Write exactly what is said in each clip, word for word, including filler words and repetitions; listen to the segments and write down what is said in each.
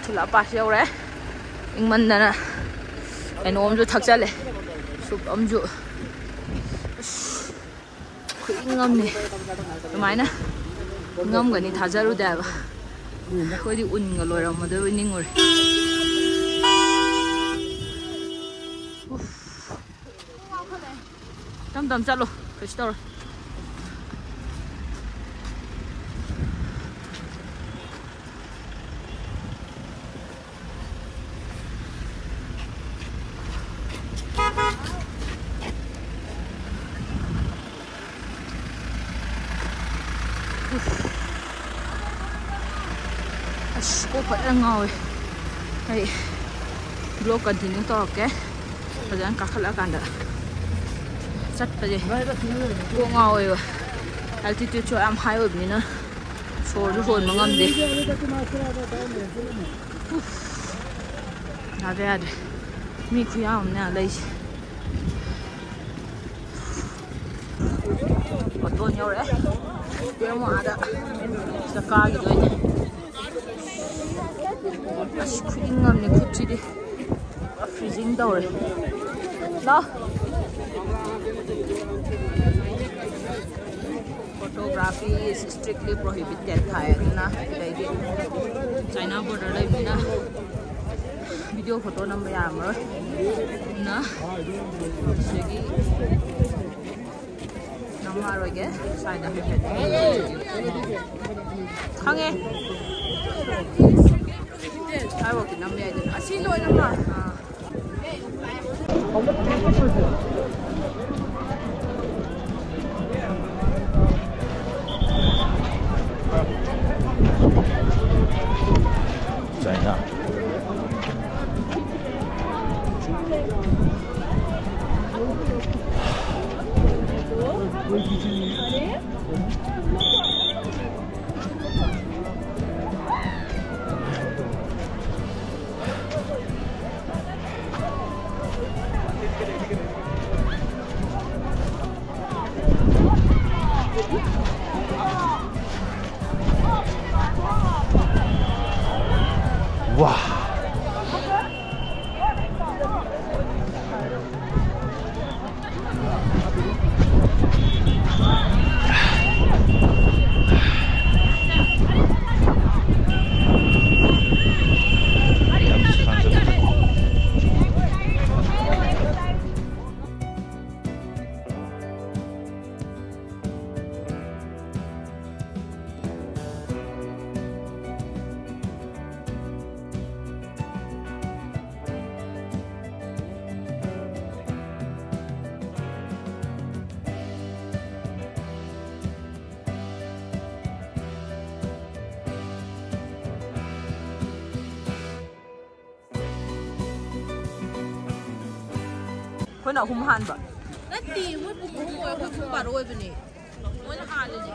ꯊꯨꯂꯥ pass ꯌꯧꯔꯦ꯫ ꯏꯪꯃꯟꯗꯅ ꯀꯩꯅꯣꯝꯁꯨ ꯊꯛꯆꯜꯂꯦ, soup ꯑꯃꯁꯨ꯫ ꯑꯁ, ꯈꯨꯏꯪ ꯑꯃꯅꯤ꯫ ꯑꯗꯨꯃꯥꯏꯅ ꯏꯪꯉꯝꯒꯅꯤ ꯊꯥꯖꯔꯨꯗꯦ ꯍꯥꯏꯕ꯫ ꯑꯩꯈꯣꯏꯗꯤ ꯎꯟꯒ ꯂꯣꯏꯔꯝꯃꯗꯣꯏꯕꯣꯏ ꯅꯤꯡꯉꯨꯔꯦ꯫ ꯎꯐ꯫ ꯇꯞ ꯇꯞ ꯆꯠꯂꯣ, ꯀꯩꯁꯨ ꯇꯧꯔꯣꯏ꯫ ꯑꯁ, ꯀꯣꯛ ꯐꯖꯅ ꯉꯥꯎꯋꯦ꯫ ꯑꯩ vlog continue ꯇꯧꯔꯛꯀꯦ꯫ ꯐꯖꯅ ꯀꯥꯈꯠꯂꯛꯑꯀꯥꯟꯗ ꯆꯠꯄꯁꯦ ꯀꯣꯛ ꯉꯥꯎꯋꯦꯕ꯫ Altitudeꯁꯨ ꯌꯥꯝ high ꯑꯣꯏꯕꯅꯤꯅ ꯁꯣꯔꯁꯨ ꯍꯣꯟꯕ ꯉꯝꯗꯦ꯫ ꯎꯐ꯫ ꯌꯥꯗ꯭ꯔꯦ, ꯌꯥꯗ꯭ꯔꯦ꯫ ꯃꯤ ꯈꯨꯌꯥꯝ ꯑꯃꯅꯦ ꯂꯩꯁꯦ꯫ ꯑꯣꯇꯣ ꯌꯧꯔꯛꯑꯦ꯫ ꯏꯕꯦꯝꯃ ꯑꯥꯗ ꯁꯤꯗ ꯀꯥꯈꯤꯗꯣꯏꯅꯦ꯫ ꯑꯁ, ꯈꯨꯏꯪ ꯑꯃꯅꯤ ꯈꯨꯠꯁꯤꯗꯤ꯫ Freezing ꯇꯧꯔꯦ꯫ ꯂꯥꯎ꯫ Photography is strictly prohibited ꯊꯥꯏ꯫ ꯑꯗꯨꯅ ꯁꯤꯗꯩꯗꯤ China border ꯂꯩꯕꯅꯤꯅ video photo ꯅꯝꯕ ꯌꯥꯔꯝꯃꯔꯣꯏ꯫ ꯑꯗꯨꯅ ꯁꯤꯗꯒꯤ ꯅꯝꯃꯔꯣꯏꯒꯦ꯫ ꯁ꯭ꯋꯥꯏꯗ ꯍꯥꯏꯐꯦꯠ ꯈꯪꯉꯦ꯫ ꯁ꯭ꯋꯥꯏꯐꯥꯎꯗꯤ ꯅꯝꯕ ꯌꯥꯏꯗꯅ꯫ ꯑꯁꯤ ꯂꯣꯏꯅꯃꯛ꯫ ꯑꯥ꯫ China. ꯃꯣꯏꯅ ꯑꯍꯨꯝ ꯍꯥꯟꯕ꯫ ꯅꯠꯇꯦ, ꯃꯣꯏ ꯄꯨꯡ ꯑꯍꯨꯝ ꯑꯣꯏ, ꯑꯩꯈꯣꯏ ꯄꯨꯡ ꯕꯥꯔꯣ ꯑꯣꯏꯕꯅꯦ꯫ ꯃꯣꯏꯅ ꯍꯥꯜꯂꯤꯅꯦ꯫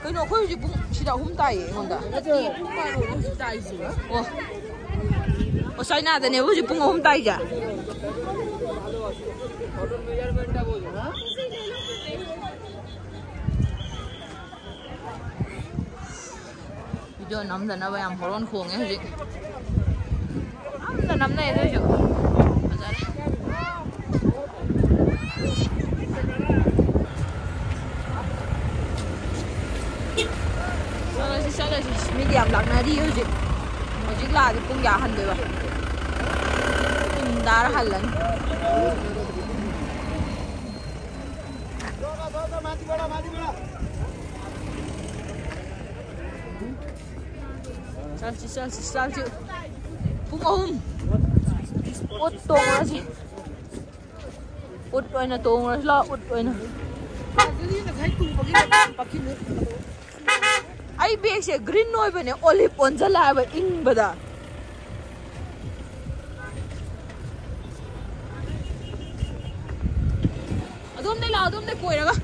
ꯀꯩꯅꯣ, ꯑꯩꯈꯣꯏ ꯍꯧꯖꯤꯛ ꯄꯨꯡ ꯁꯤꯗ ꯑꯍꯨꯝ ꯇꯥꯏꯌꯦ ꯑꯩꯉꯣꯟꯗ꯫ ꯅꯠꯇꯦ, ꯄꯨꯡ ꯕꯥꯔꯣ ꯍꯧꯖꯤꯛ ꯇꯥꯏꯁꯦ꯫ ꯑꯣ꯫ ꯑꯣ, ꯆꯥꯏꯅꯥꯗꯅꯦꯕ ꯍꯧꯖꯤꯛ ꯄꯨꯡ ꯑꯍꯨꯝ ꯇꯥꯏꯁꯦ꯫ ꯚꯤꯗꯤꯑꯣ ꯅꯝꯗꯅꯕ ꯌꯥꯝ ꯍꯣꯔꯣꯟ ꯈꯣꯡꯉꯦ ꯍꯧꯖꯤꯛ꯫ ꯅꯝꯗ ꯅꯝꯅꯩ ꯑꯗꯨꯏꯁꯨ꯫ ꯐꯖꯔꯦ꯫ ꯆꯠꯂꯁꯤ, ꯆꯠꯂꯁꯤ꯫ ꯃꯤꯗꯤ ꯌꯥꯝ ꯂꯥꯛꯅꯔꯤ ꯍꯧꯖꯤꯛ꯫ ꯍꯧꯖꯤꯛ ꯂꯥꯛꯑꯗꯤ ꯄꯨꯡ ꯀꯌꯥ ꯍꯟꯗꯣꯏꯕ? ꯄꯨꯡ ꯇꯔꯥ ꯍꯜꯂꯅꯤ꯫ ꯆꯠꯁꯤ, ꯆꯠꯁꯤ, ꯆꯠꯁꯤ꯫ ꯄꯨꯡ ꯑꯍꯨꯝ꯫ ꯎꯠ ꯇꯣꯡꯉꯁꯤ꯫ ꯎꯠ ꯑꯣꯏꯅ ꯇꯣꯡꯉꯁꯤ ꯂꯥꯎ, ꯎꯠ ꯑꯣꯏꯅ꯫ ꯑꯩ ꯕꯦꯒꯁꯦ green ꯑꯣꯏꯕꯅꯦ, olive ꯑꯣꯟꯁꯤꯜꯂꯛꯑꯦꯕ ꯏꯪꯕꯗ꯫ ꯑꯗꯣꯝꯗꯩ ꯂꯥꯛꯑꯣ, ꯑꯗꯣꯝꯗꯩ ꯀꯣꯏꯔꯒ꯫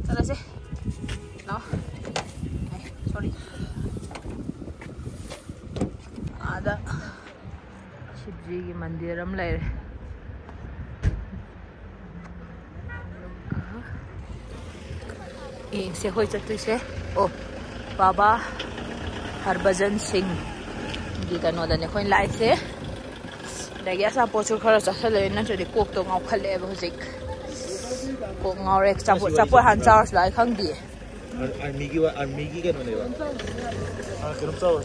ꯆꯠꯂꯁꯦ꯫ ꯂꯥꯛꯑꯣ꯫ ꯑꯩ, sorry꯫ ꯑꯥꯗ ꯁꯤꯕꯖꯤꯒꯤ ꯃꯟꯗꯤꯔ ꯑꯃ ꯂꯩꯔꯦ꯫ ꯌꯦꯡꯁꯦ ꯑꯩꯈꯣꯏ ꯆꯠꯇꯣꯏꯁꯦ꯫ ꯑꯣ, ꯕꯥꯕꯥ ꯍꯔꯚꯖꯟ ꯁꯤꯡꯒꯤ ꯀꯩꯅꯣꯗꯅꯦ ꯑꯩꯈꯣꯏꯅ ꯂꯥꯛꯏꯁꯦ꯫ ꯑꯗꯒꯤ ꯑꯆꯥꯄꯣꯠꯁꯨ ꯈꯔ ꯆꯥꯁꯜꯂꯦ, ꯅꯠꯇ꯭ꯔꯗꯤ ꯀꯣꯛꯇꯣ ꯉꯥꯎꯈꯠꯂꯛꯑꯦꯕ ꯍꯧꯖꯤꯛ꯫ ꯀꯣꯛ ꯉꯥꯎꯔꯦ꯫ ꯑꯆꯥꯄꯣꯠ, ꯑꯆꯥꯄꯣꯠ ꯍꯥꯟꯅ ꯆꯥꯔꯨꯁꯤ ꯂꯥꯛꯑꯦ ꯈꯪꯗꯤꯌꯦ꯫ ꯑꯥꯔ-, ꯑꯥꯔꯃꯤꯒꯤ ꯋꯥ-, ꯑꯥꯔꯃꯤꯒꯤ ꯀꯩꯅꯣꯅꯦꯕ꯫ ꯑꯥ, ꯀꯩꯅꯣꯝ ꯆꯥꯎꯋꯦ꯫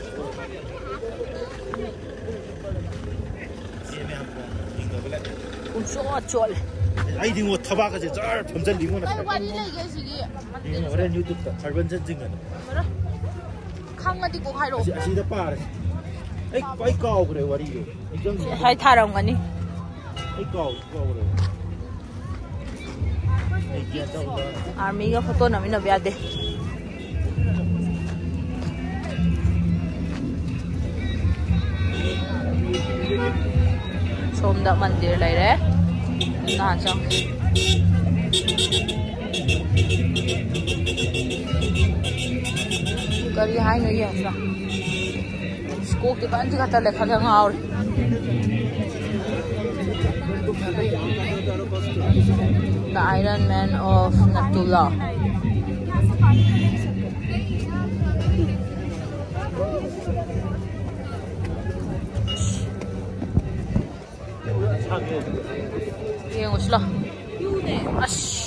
ꯄꯨꯡꯆꯣꯠ ꯆꯣꯠꯂꯦ꯫ ꯑꯩꯗꯤ ꯉꯣ ꯊꯕꯥꯛꯀꯁꯦ ꯖꯔ ꯊꯣꯝꯖꯤꯜꯂꯤꯉꯣ꯫ ꯀꯩ ꯋꯥꯔꯤ ꯂꯩꯒꯦ ꯁꯤꯒꯤ? ꯌꯦꯡꯉꯣ, ꯍꯣꯔꯦꯟ YouTube-ꯇ ꯍꯔꯕꯟꯁꯟ ꯁꯤꯡ ꯑꯅ꯫ ꯈꯪꯉꯗꯤ ꯀꯣꯛ ꯍꯥꯏꯔꯛꯑꯣ꯫ ꯑꯁꯤ, ꯑꯁꯤꯗ ꯄꯥꯔꯦ꯫ ꯑꯩ ꯑꯩ ꯀꯥꯎꯈ꯭ꯔꯦ ꯋꯥꯔꯤꯗꯣ꯫ ꯑꯩ ꯆꯪꯗ꯭ꯔꯤ꯫ ꯉꯁꯥꯏ ꯊꯥꯔꯝꯒꯅꯤ꯫ ꯑꯩ ꯀꯥꯎ ꯀꯥꯎꯈ꯭ꯔꯦ꯫ ꯑꯩ ꯒ꯭ꯌꯥꯟ ꯇꯧꯗ꯭ꯔꯦ꯫ ꯑꯥꯔꯃꯤꯒ ꯐꯣꯇꯣ ꯅꯝꯃꯤꯟꯅꯕ ꯌꯥꯗꯦ꯫ ꯁꯣꯝꯗ ꯃꯟꯗꯤꯔ ꯂꯩꯔꯦ꯫ ꯅꯍꯥꯟ ꯆꯪ-, ꯀꯔꯤ ꯍꯥꯏꯅꯣ ꯌꯦꯡꯁꯤꯔꯣ꯫ ꯁ꯭ꯀꯣꯞꯇꯤ ꯐꯖꯅ ꯆꯤꯡꯈꯠꯇ ꯂꯩꯈꯠꯂꯦ, ꯉꯥꯎꯔꯦ꯫ The Iron Man of Natula꯫ ꯌꯦꯡꯉꯨꯁꯤ ꯂꯥꯎ꯫ ꯑꯁ꯫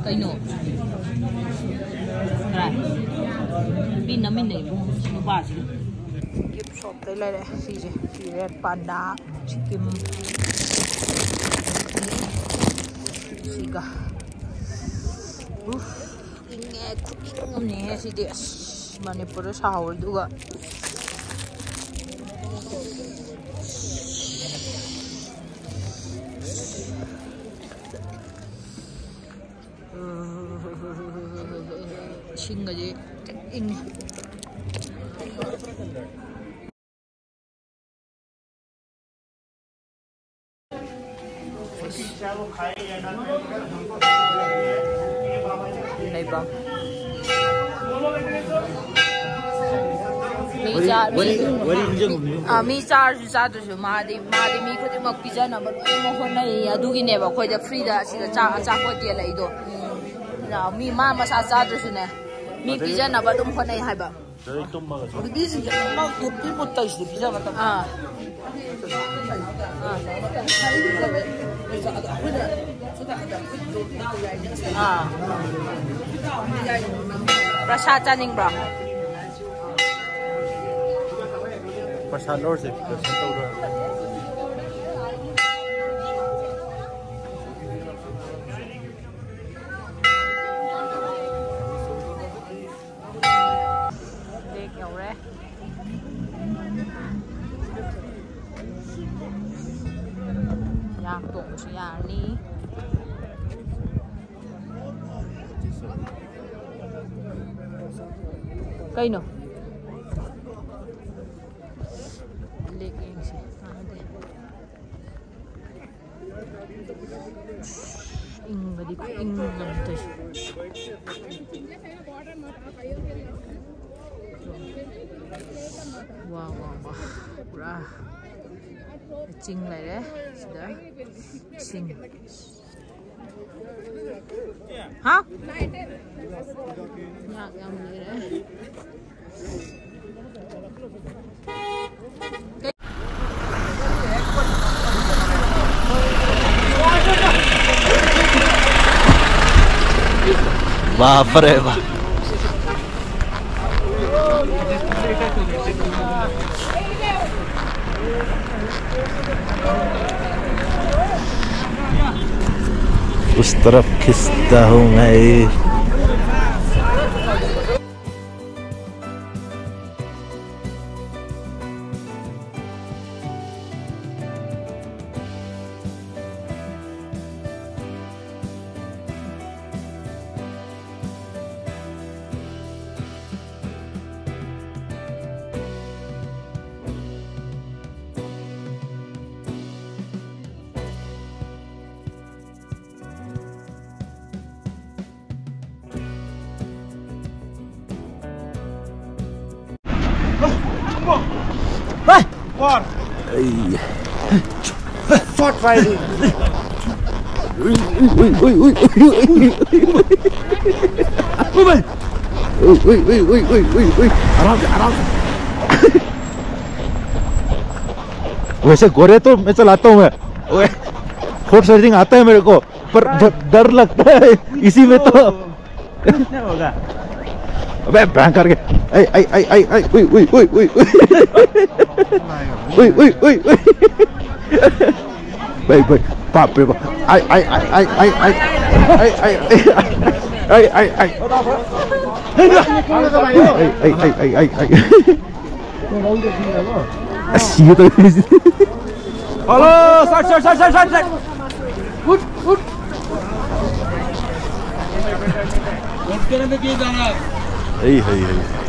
ꯀꯩꯅꯣ? ꯀꯔꯥꯏ? ꯃꯤ ꯅꯝꯃꯤꯟꯅꯩ ꯏꯕꯨꯡꯉꯣ, ꯅꯨꯄꯥꯁꯤꯒ꯫ ꯒꯤꯐ ꯁꯣꯞꯇꯩ ꯂꯩꯔꯛꯑꯦ ꯁꯤꯁꯦ꯫ ꯁꯤ ꯔꯦꯠ ꯄꯥꯟꯗꯥ, ꯁꯤꯀꯤꯝ꯫ ꯁꯤꯒ꯫ ꯎꯐ꯫ ꯏꯪꯉꯦ, ꯈꯨꯏꯪ ꯑꯃꯅꯤꯍꯦ ꯁꯤꯗꯤ꯫ ꯑꯁ, ꯃꯅꯤꯄꯨꯔꯗ ꯁꯥꯍꯧꯔꯤꯗꯨꯒ꯫ ꯏꯁꯤꯡꯒꯁꯦ ꯏꯪꯉꯦ꯫ ꯂꯩꯕ꯭ꯔꯣ? ꯃꯤ ꯋꯥꯔꯤ, ꯆꯥ-, ꯃꯤ, ꯋꯥꯔꯤ, ꯋꯥꯔꯤ ꯅꯤꯡꯁꯤꯡꯉꯨ, ꯅꯤꯡꯁꯤꯡꯉꯨ꯫ ꯑ, ꯃꯤ ꯆꯥꯔꯁꯨ ꯆꯥꯗ꯭ꯔꯁꯨ ꯃꯥꯗꯤ, ꯃꯥꯗꯤ ꯃꯤ ꯈꯨꯗꯤꯡꯃꯛ ꯄꯤꯖꯅꯕ ꯂꯣꯏꯅꯃꯛ ꯍꯣꯠꯅꯩ꯫ ꯑꯗꯨꯒꯤꯅꯦꯕ ꯑꯩꯈꯣꯏꯗ ꯐ꯭ꯔꯤꯗ ꯑꯁꯤꯗ ꯆꯥ-, ꯑꯆꯥꯄꯣꯠ ꯌꯦꯜꯂꯛꯏꯗꯣ꯫ ꯃꯤ ꯃꯥ ꯃꯁꯥ ꯆꯥꯗ꯭ꯔꯁꯨꯅꯦ, ꯃꯤ ꯑꯗꯩ ꯄꯤꯖꯅꯕ ꯑꯗꯨꯝ ꯍꯣꯠꯅꯩ ꯍꯥꯏꯕ꯫ ꯅꯨꯄꯤꯁꯤꯡꯁꯦ ꯑꯃ ꯅꯨꯄꯤ ꯃꯨꯠꯇꯩꯁꯤꯗ ꯄꯤꯖꯕ ꯃꯇꯝꯗ꯫ ꯑꯥ꯫ ꯑꯥ꯫ ꯄ꯭ꯔꯁꯥꯗ ꯆꯥꯅꯤꯡꯕ꯭ꯔꯣ? ꯄ꯭ꯔꯁꯥꯗ ꯂꯧꯔꯁꯦ, ꯄ꯭ꯔꯁꯥꯗ ꯇꯧꯔꯣꯏ꯫ ꯇꯣꯡꯕꯁꯨ ꯌꯥꯔꯅꯤ꯫ ꯀꯩꯅꯣ? ꯂꯦꯛ ꯌꯦꯡꯁꯦ꯫ ꯀꯥꯟꯅꯗꯦ꯫ ꯏꯪꯕꯗꯤ ꯈꯨꯏꯪ ꯑꯃ ꯇꯧꯏ꯫ ꯋꯥ, ꯋꯥ, ꯋꯥ꯫ ꯄꯨꯔꯥ ꯆꯤꯡ ꯂꯩꯔꯦ ꯁꯤꯗ꯫ ꯏꯁꯤꯡ꯫ ꯍꯥ? ꯉꯥ ꯌꯥꯝ ꯂꯩꯔꯦ꯫ बाप रे बाप। उस तरफ खींचता हूँ मैं। Hey! What? Hey. Shot firing. Ui, ui, ui, ui, ui, ui, ui. Ui, ui, ui, ui, ui, ui, ui. आराम से, आराम से। वैसे गोरे तो मैं चलाता हूँ मैं। ओए, फोर्स चार्जिंग आता है मेरे को, पर ब-, डर लगता है इसी में तो। क्या होगा? अबे, भयंकर के। आई, आई, आई, आई, आई, उई, उई, उई, उई, उई। उई, उई, उई, उई। भाई, भाई, बाप रे बाप। आई, आई, आई, आई, आई, आई। आई, आई, आई, आई। आई, आई, आई, आई, आई। अस, ये तो Follow, side, side, side, side, side, side. Hey, hey, hey.